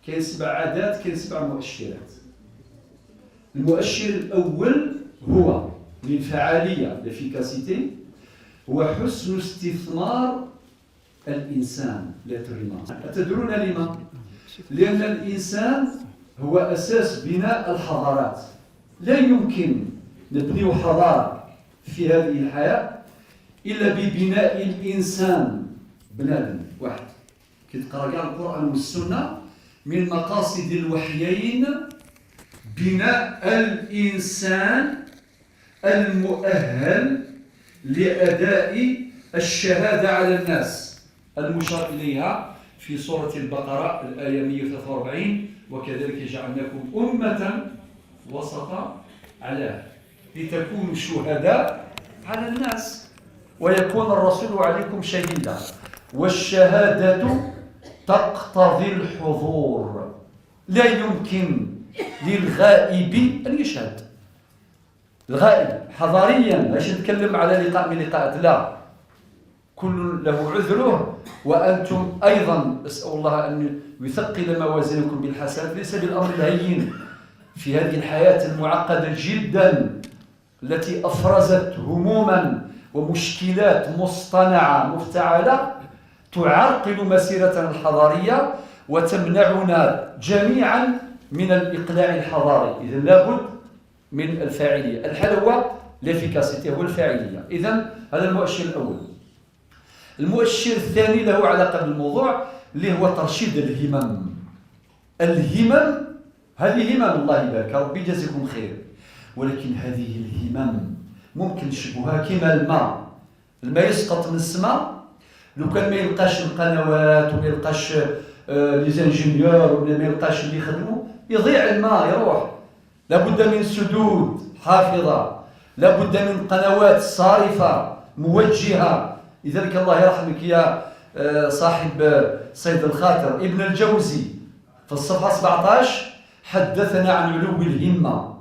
كاين 7 عادات، كاين 7 مؤشرات. المؤشر الأول هو للفعالية، l'efficacité، هو حسن استثمار الإنسان، l'être humain. أتدرون لما؟ لأن الإنسان هو أساس بناء الحضارات. لا يمكن نبني حضارة في هذه الحياة إلا ببناء الإنسان. بنادم واحد كي تقرا كاع القرآن والسنة، من مقاصد الوحيين بناء الإنسان المؤهل لأداء الشهادة على الناس المشار إليها في سورة البقرة الآية 143: وكذلك جعلناكم أمة وسطا علاه لتكونوا شهداء على الناس ويكون الرسول عليكم شهيدا. والشهادة تقتضي الحضور، لا يمكن للغائب أن يشهد. الغائب حضاريا، ماشي نتكلم على لقاء من لقاءات، لا، كل له عذره، وأنتم أيضا أسأل الله أن يثقل موازينكم بالحسنات. ليس بالأمر الهين في هذه الحياة المعقدة جدا التي أفرزت هموما ومشكلات مصطنعة مفتعلة تعرقل مسيرتنا الحضارية وتمنعنا جميعا من الإقلاع الحضاري. إذا لابد من الفاعلية. الحل هو l'efficacité، هو الفاعلية. إذا هذا المؤشر الأول. المؤشر الثاني له علاقة بالموضوع، اللي هو ترشيد الهمم. الهمم هذه همم، الله يبارك، ربي يجازيكم خير، ولكن هذه الهمم ممكن نشبهها كما الماء. الماء يسقط من السماء، لو كان ما يلقاش القنوات وما يلقاش les ingénieurs ولا ما يلقاش اللي يخدموا، يضيع الماء، يروح. لابد من سدود حافظة، لابد من قنوات صارفة موجهة. لذلك الله يرحمك يا صاحب صيد الخاطر، ابن الجوزي في الصفحة 17 حدثنا عن علو الهمة،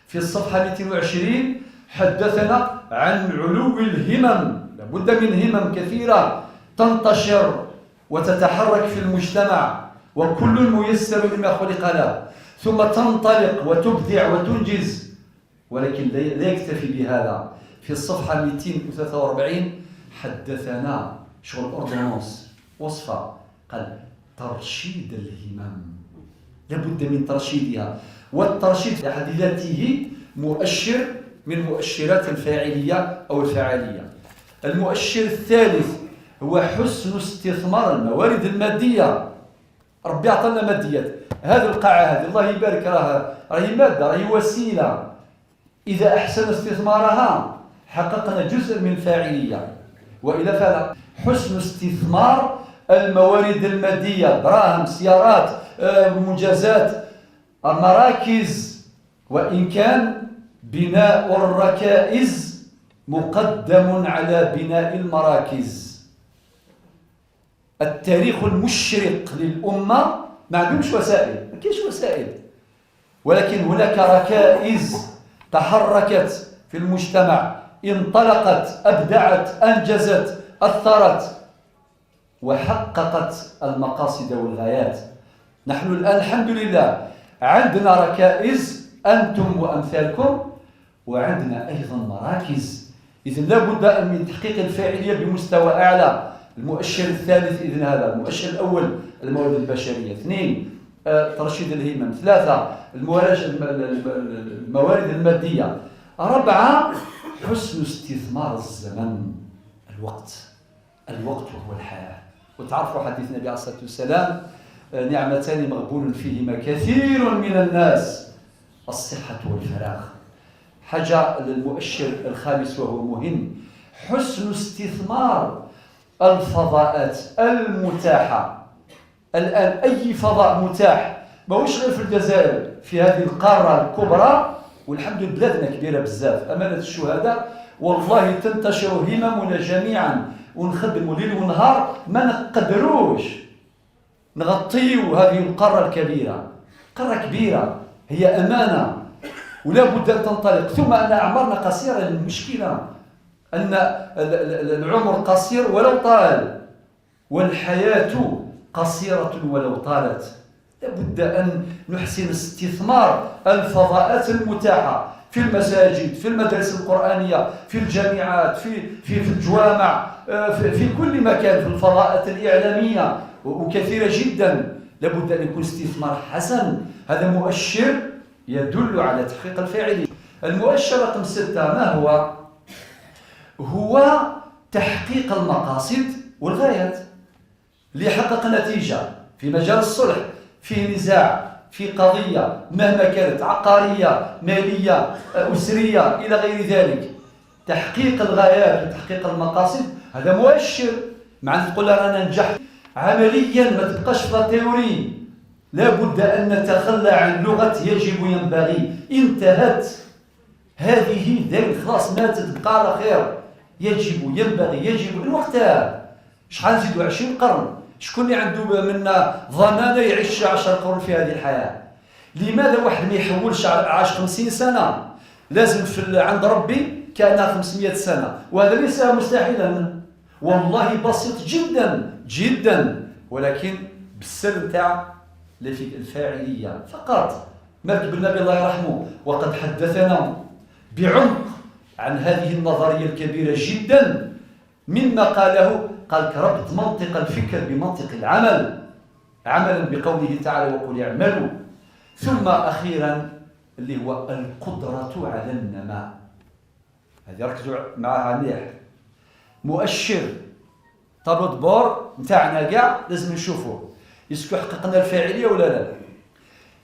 في الصفحة 220 حدثنا عن علو الهمم. لابد من همم كثيرة تنتشر وتتحرك في المجتمع، وكل ميسر لما خلق له، ثم تنطلق وتبدع وتنجز. ولكن لا يكتفي بهذا، في الصفحة 243 حدثنا شغل ordonnance، وصفة، قال ترشيد الهمم، لابد من ترشيدها. والترشيد في حد ذاته مؤشر من مؤشرات الفاعلية أو الفعالية. المؤشر الثالث هو حسن استثمار الموارد المادية. ربي أعطانا ماديات، هذه القاعة هذه الله يبارك راهي مادة، راهي وسيلة، إذا أحسن استثمارها حققنا جزء من الفاعلية، وإلا فلا. حسن استثمار الموارد المادية، دراهم، سيارات، منجزات، المراكز، وإن كان بناء الركائز مقدم على بناء المراكز. التاريخ المشرق للأمة ما عندهمش وسائل، ما كاينش وسائل، ولكن هناك ركائز تحركت في المجتمع، انطلقت، أبدعت، أنجزت، أثرت، وحققت المقاصد والغايات. نحن الآن الحمد لله عندنا ركائز، أنتم وأمثالكم، وعندنا أيضا مراكز. إذن لابد من تحقيق الفاعلية بمستوى أعلى. المؤشر الثالث إذن هذا. المؤشر الأول الموارد البشرية، اثنين ترشيد الهمم، ثلاثة الموارد المادية، أربعة حسن استثمار الزمن، الوقت. الوقت هو الحياة، وتعرفوا حديث النبي عليه الصلاة والسلام: نعمتان مغبون فيهما كثير من الناس، الصحة والفراغ. حاجة المؤشر الخامس وهو مهم، حسن استثمار الفضاءات المتاحة. الآن أي فضاء متاح، ماهوش غير في الجزائر، في هذه القارة الكبرى، والحمد لله بلادنا كبيرة بزاف، أمانة الشهداء، والله تنتشر هممنا جميعا ونخدموا ليل ونهار، ما نقدروش نغطيو هذه القارة الكبيرة. قارة كبيرة هي أمانة ولا بد أن تنطلق. ثم أن أعمارنا قصيرة، المشكلة أن العمر قصير ولو طال، والحياة قصيرة ولو طالت. لابد أن نحسن استثمار الفضاءات المتاحة في المساجد، في المدارس القرآنية، في الجامعات، في الجوامع، في كل مكان، في الفضاءات الإعلامية وكثيرة جدا. لابد أن يكون استثمار حسن. هذا مؤشر يدل على تحقيق الفاعلية. المؤشر رقم 6 ما هو؟ هو تحقيق المقاصد والغايات. اللي يحقق نتيجة في مجال الصلح، في نزاع، في قضية مهما كانت، عقارية، مالية، أسرية، إلى غير ذلك، تحقيق الغايات وتحقيق المقاصد هذا مؤشر. معنى تقول رانا نجحت عمليا، ما تبقاش في la théorie. لابد أن نتخلى عن لغة يجب ينبغي، انتهت هذه، ذلك خلاص ماتت، تبقى على خير. يجب ينبغي يجب الوقت شحال نزيدوا 20 قرن؟ شكون اللي عنده منا ضمانه يعيش 10 قرون في هذه الحياة؟ لماذا واحد ما يحولش عاش 50 سنة؟ لازم في عند ربي كانها 500 سنة، وهذا ليس مستحيلا، والله بسيط جدا جدا، ولكن بالسر نتاع الفاعلية فقط. مالك بن نبي الله يرحمه وقد حدثنا بعمق عن هذه النظرية الكبيرة جدا. مما قاله قال ربط منطق الفكر بمنطق العمل، عملا بقوله تعالى وقل اعملوا. ثم أخيرا اللي هو القدرة على النماء، هذه ركزوا معها مليح. مؤشر tableau de bord نتاعنا كاع لازم نشوفوه est-ce que حققنا الفاعلية ولا لا.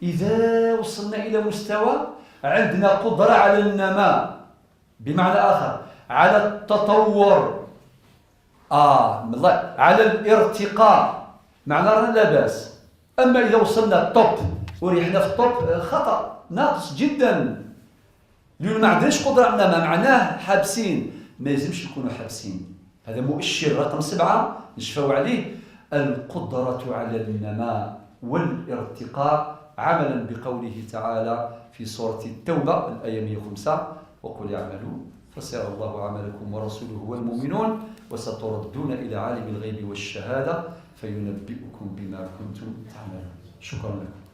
إذا وصلنا إلى مستوى عندنا قدرة على النماء، بمعنى آخر على التطور، على الارتقاء، معنى رانا لاباس. أما إذا وصلنا ال top وريحنا في ال top، خطأ ناقص جدا، لأنه ما عندناش قدرة على النماء، معناه حابسين. ما يلزمش نكونوا حابسين. هذا مؤشر رقم 7 نشفاو عليه، القدرة على النماء والارتقاء، عملا بقوله تعالى في سورة التوبة الآية 105 وقل اعملوا فسيرى الله عملكم ورسوله والمؤمنون وستردون إلى عالم الغيب والشهادة فينبئكم بما كنتم تعملون. شكرا لكم.